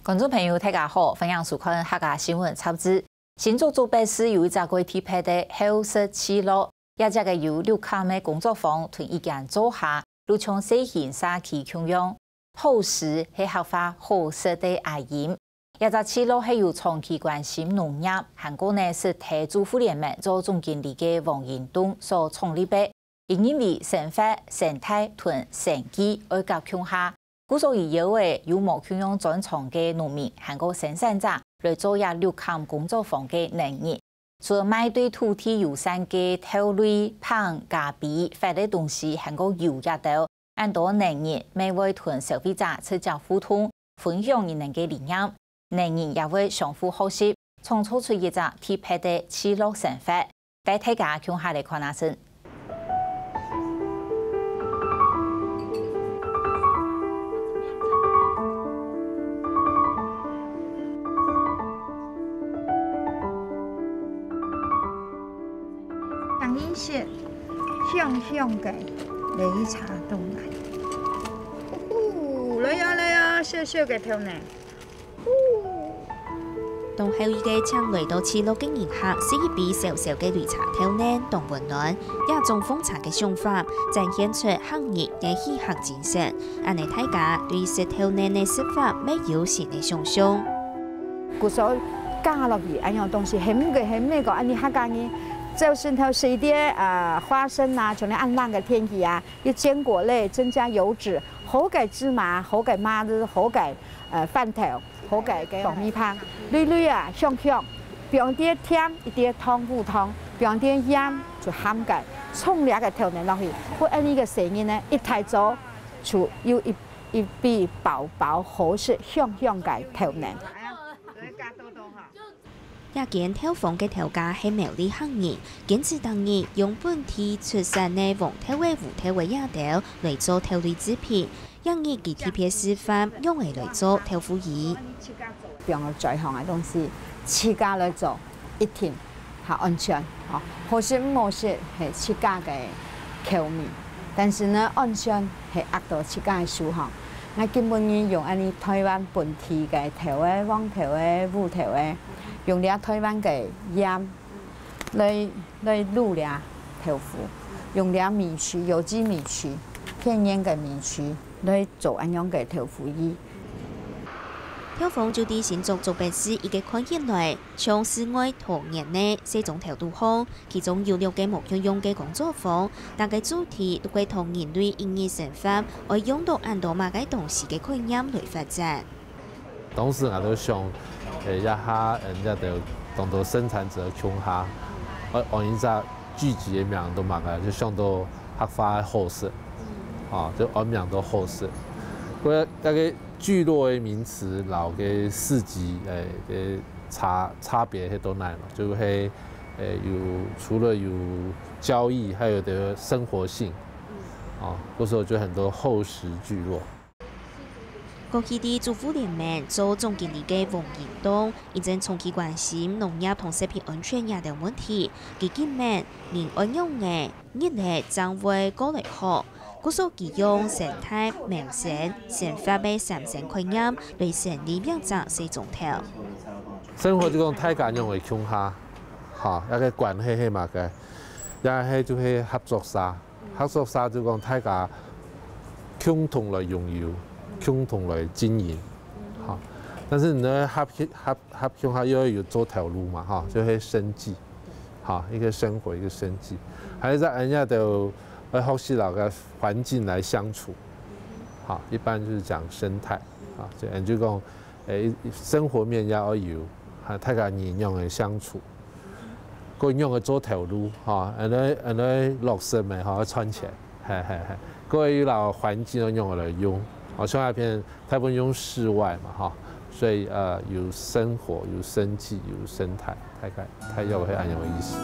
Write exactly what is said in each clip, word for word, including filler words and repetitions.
觀眾朋友，大家好，歡迎收看客家新聞雜誌。新竹竹北市有一隻个特別个好食聚落，這隻个有六坎个工作坊同一間灶下，就像細型社區共樣。好食係客話好食个阿音。這隻聚落係有長期關心農業，還過呢係在主婦聯盟做總經理个黃英東所創立个。佢認為生活、生態同生計愛合共下， 故所佢邀仔有無共樣專長个農民還過生產者來做這六坎工作坊个農人。除了賣對土地友善个豆類、麭、咖啡、發个東西還過油這兜，恁多農人乜會同消費者直接互動，分享佢等个理念。農人也會相互學習，創造出一隻特別个聚落生活。 帶大家共下來看下先。當然係香香个擂茶凍奶。呼呼，來啊來啊，燒燒个豆奶。 當後一个請來到聚落个人客食一杯燒燒个擂茶豆奶，當溫暖。這種奉茶个想法，展現出客人个喜客精神。恁呢大家對食豆奶个食法乜有新个想像。故所加落去，恁樣東西，係毋過係毋過，恁呢客家人，朝晨頭食一點，呃，花生啊，像恁冷个天氣啊，有堅果類，增加油脂，好个芝麻，好个麻仁，好个，呃，飯頭。 好个个糯米飯，熝熝啊，香香，放點甜，一點糖，無糖，放點鹽，就鹹个，沖這个豆奶落去，分恁呢个細人呢，一大早就有一，一杯飽飽好食香香个豆奶。這間豆坊个頭家係苗栗客人，堅持逐日用本地出產个黃豆仔、烏豆仔這兜來做豆類製品， 這日佢特別示範仰仔來做豆腐乳。放在桌項个東西，自家來做，一定較安全，吼。好食毋好食係自家个口味，但是呢，安全係壓到自家个手項。𠊎今晡日用恁呢台灣本地个豆仔、黃豆仔、烏豆仔，用這台灣个鹽 來，來滷這豆腐，用這米曲，有機米曲，天然个米曲，來做恁樣个豆腐乳。豆坊就在新竹竹北市一个看起來像世外桃源个細庄頭肚項，其中有六个無共樣个工作坊，逐个主題都會同人類一日生活愛用到恁多麼个東西个概念來發展。 當時𠊎兜想，誒，這下，嗯，這兜當多生產者共下，呃，安一隻聚集个名都麼个，就想到客話个好食，啊，就安名到好食。不過該个聚落个名詞，摎該四季，誒，个差，差別係在哪呢？就係，誒，有，除了有交易，還有个生活性，啊，故所就很多厚實聚落。 過去在主婦聯盟做總經理个黃英東，因為長期關心農業同食品安全這兜問題，佢緊問人愛仰仔，日仔正會過來好。故所佢用生態、謀生、生活个三生概念來成立這隻細庄頭。生活就講大家仰仔共下，哈，該个關係係麼个？也係就係合作社。 合作社就講大家共同來擁有，共同來經營，哈。但是你呢，合起，合，合共下又愛有做頭路嘛，哈，就係生計，哈，一個生活，一個生計。還有在恁樣个，呃，學習摎个環境來相處，哈，一般就是講生態，啊，就，就講，誒，生活面也愛有，還有大家人仰仔相處。 過仰仔做頭路，哈，恁樣，恁樣落實个，哈，賺錢，嘿，嘿，嘿。過又摎環境仰仔來用，哦，像該片大部分用室外嘛，哈，所以，呃，有生活，有生計，有生態，大概，大約係恁樣个意思。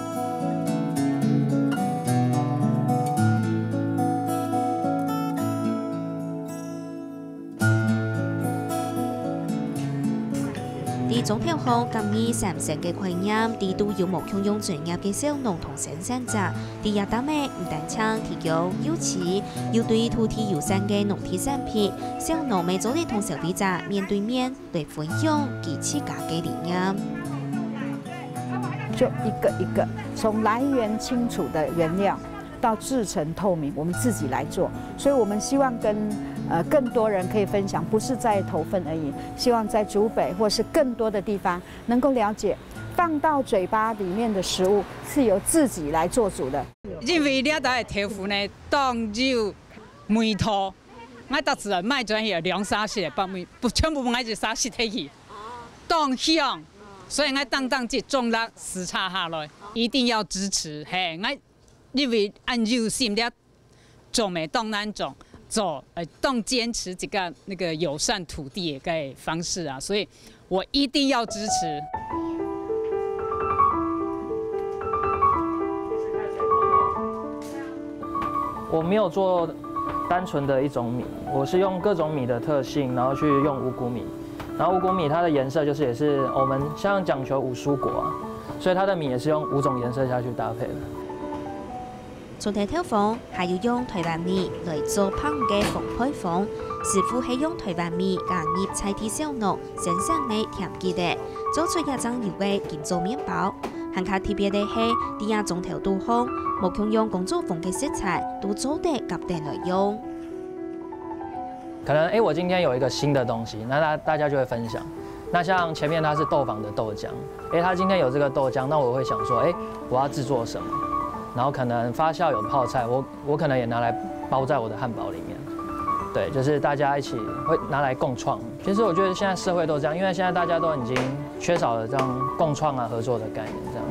在庄頭項，甲你產生个概念，在都有無共樣專業个小農同生產者，在這搭仔毋單淨提供有機，又對土地友善个農特產品，小農乜做得同消費者面對面來分享佢自家个理念。就一个一个，从来源清楚的原料到制成透明，我们自己来做。所以我们希望跟呃更多人可以分享，不是在头份而已，希望在竹北或是更多的地方能够了解，放到嘴巴里面的食物是由自己来做主的。因為這搭个豆腐呢，當有味道，𠊎逐次買轉去兩三十个，放，全部買一三十个去，當香，所以𠊎當當這種啦，時差下來，一定要支持，嘿，𠊎因為恁有心，這種个當難種，做，呃，當堅持這個那個友善土地个方式啊，所以我一定要支持。我没有做单纯的一种米，我是用各种米的特性，然后去用五谷米。然后五谷米它的颜色就是也是我们像讲求五蔬果啊，所以它的米也是用五种颜色下去搭配的。除忒豆荒，還有用台灣米來做麭个紅配方，師傅係用台灣米加入在地小農生產个甜粿仔，做出這正有个金做麵包。還較特別个係，在這庄頭肚項，無共樣工作坊个食材都做得合等來用。可能哎，我今天有一个新的东西，那大大家就会分享。那像前面它是豆坊的豆浆，哎，它今天有这个豆浆，那我会想说，哎，我要制作什么？然后可能发酵有泡菜，我我可能也拿来包在我的汉堡里面。对，就是大家一起会拿来共创。其实我觉得现在社会都这样，因为现在大家都已经缺少了这样共创啊、合作的概念，这样。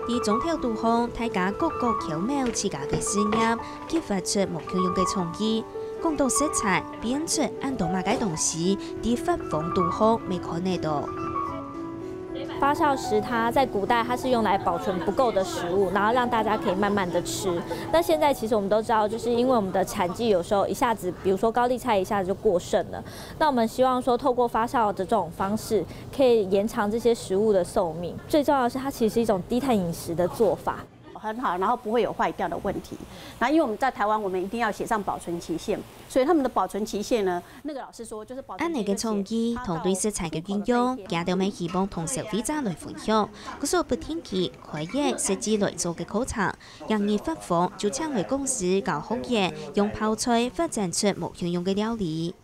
在庄頭肚項，大家各各巧妙自家个事業，激發出無共樣个創意。講到食材，變出恁多麼个東西，在發荒肚項乜看得到。发酵石它在古代它是用来保存不够的食物，然后让大家可以慢慢的吃。那现在其实我们都知道，就是因为我们的产季有时候一下子，比如说高丽菜一下子就过剩了，那我们希望说透过发酵的这种方式，可以延长这些食物的寿命。最重要的是，它其实是一种低碳饮食的做法。很好，然后不会有坏掉的问题。那因为我们在台湾，我们一定要写上保存期限，所以他们的保存期限呢，那个老师说就是保存期限就写恁樣个創意同對食材个運用，佢兜乜希望同消費者來分享。故所不定期開一設計來做个課程，逐日發荒就請來講師教學員用泡菜發展出無共樣个料理。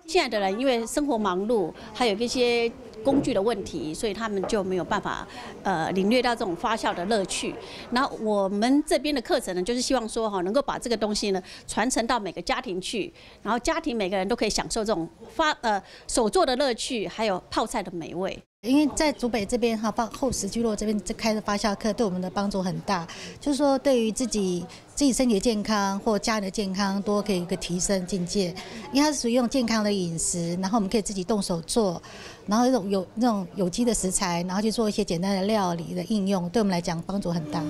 现在的人因为生活忙碌，还有一些工具的问题，所以他们就没有办法呃领略到这种发酵的乐趣。那我们这边的课程呢，就是希望说哈，能够把这个东西呢传承到每个家庭去，然后家庭每个人都可以享受这种发呃手做的乐趣，还有泡菜的美味。因为在竹北这边哈，包厚实聚落这边这开的发酵课，对我们的帮助很大。就是说，对于自己自己身体的健康或家人的健康，都可以有一个提升境界。因为它是属于用健康的饮食，然后我们可以自己动手做，然后用有那种有机的食材，然后去做一些简单的料理的应用，对我们来讲帮助很大。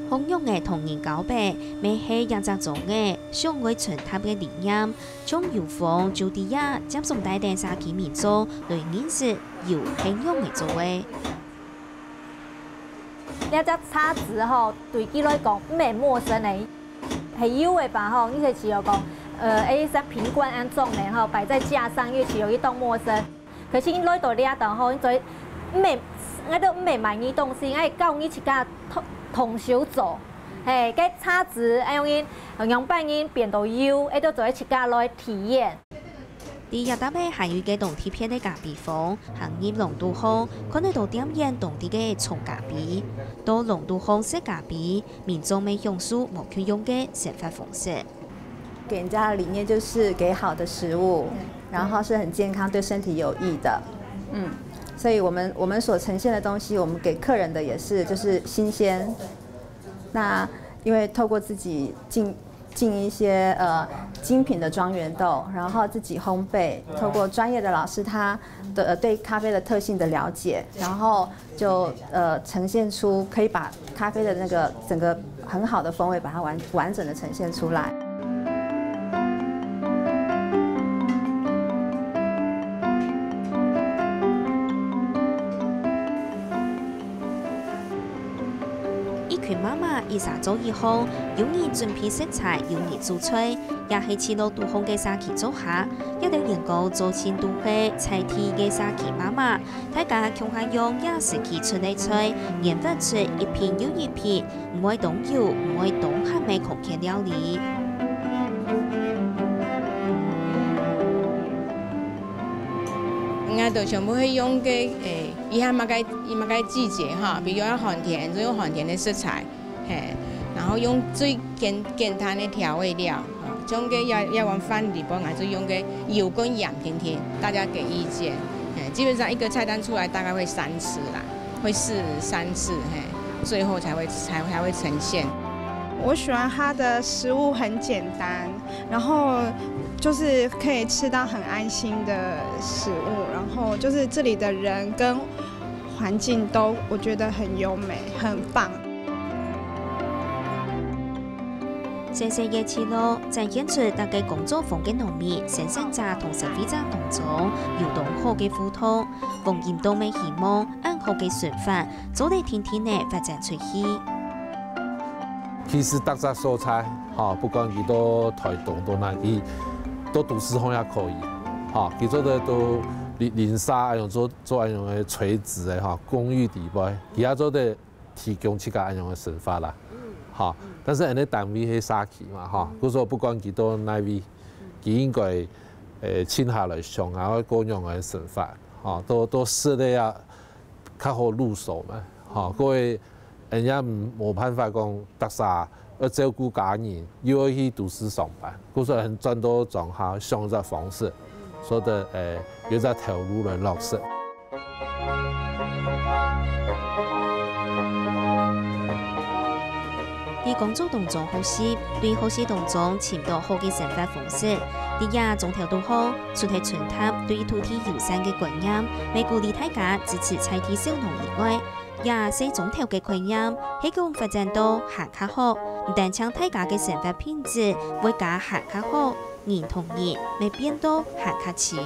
好用个同人交陪，乜係一隻庄仔想愛傳達个理念。 像有風就知也，接送帶等社區民眾來認識有係仰仔做个。這隻叉子吼，對佢來講毋係陌生个，係有个吧吼，你就只有講，呃，誒，像瓶罐恁樣呢吼，擺在架上，因為只有一棟陌生。可是你來到這度吼，你就毋係，𠊎都毋係賣你東西，𠊎教你自家動動手做。 嘿，該叉子愛用因，用半因變到幼，愛都做得自家來體驗。在這搭仔還有一個當特別个咖啡房，行入弄肚項，看得到店員當地个沖咖啡。到弄肚項食咖啡，民眾乜享受無共樣个生活方式。給人家的理念就是給好的食物，然後是很健康、對身體有益的。嗯，所以我們我們所呈現的東西，我們給客人的也是就是新鮮。那因為透過自己進進一些呃精品的莊園豆，然後自己烘焙，透過專業的老師他的呃對咖啡的特性的了解，然後就呃呈現出可以把咖啡的那個整個很好的風味把它完完整的呈現出來。一儕做一項，有人準備食材，有人煮菜，也係聚落肚項个社區做下。這兜員工做盡都係在地个社區媽媽，大家共下用這時期出个菜，研發出一品又一品，毋會當油、毋會當鹹个康健料理。𠊎兜全部係用个，誒，以下麼个，麼个季節哈，比如講寒天，就用寒天个食材。 嘿，然後用最簡，簡單个調味料，吼，像該這，這碗飯裡背，𠊎就用該油跟鹽定定，大家給意見。嘿，基本上一個菜單出來大概會三次啦，會試三次，嘿，最後才會，才，才會呈現。我喜歡它的食物很簡單，然後就是可以吃到很安心的食物，然後就是這裡的人跟環境都我覺得很優美，很棒。 細細个聚落，展現出逐個工作坊个農民、生產者同消費者當中有當好个互動。黃金東乜希望恁好个循環做得定定仔發展出去。其實逐隻所在，吼，不管佢到臺東到哪位，到都市項也可以，吼，佢做得到鄰，鄰舍恁樣做，做恁樣个垂直个，吼，公寓底背，佢也做得 提供自家恁樣个生活啦。吼，但是恁呢單位係社區嘛，吼，故所不管佢到哪位，佢應該，誒，靜下來想啊，愛過仰般个生活，吼，都，都適合啊，較好入手嘛，吼，各位，人家無辦法講逐儕愛照顧家人，又愛去都市上班，故所恁轉到莊下，想一隻方式，所以，誒，有一隻頭路來落實。 在工作當中學習，對學習當中尋到好个生活方式。在這莊頭肚項，除忒傳達對土地友善个觀念，乜鼓勵大家支持在地小農以外，這細莊頭个概念，係講發展到還較好，毋單淨大家个生活品質會加還較好， 人同人乜變到還較親。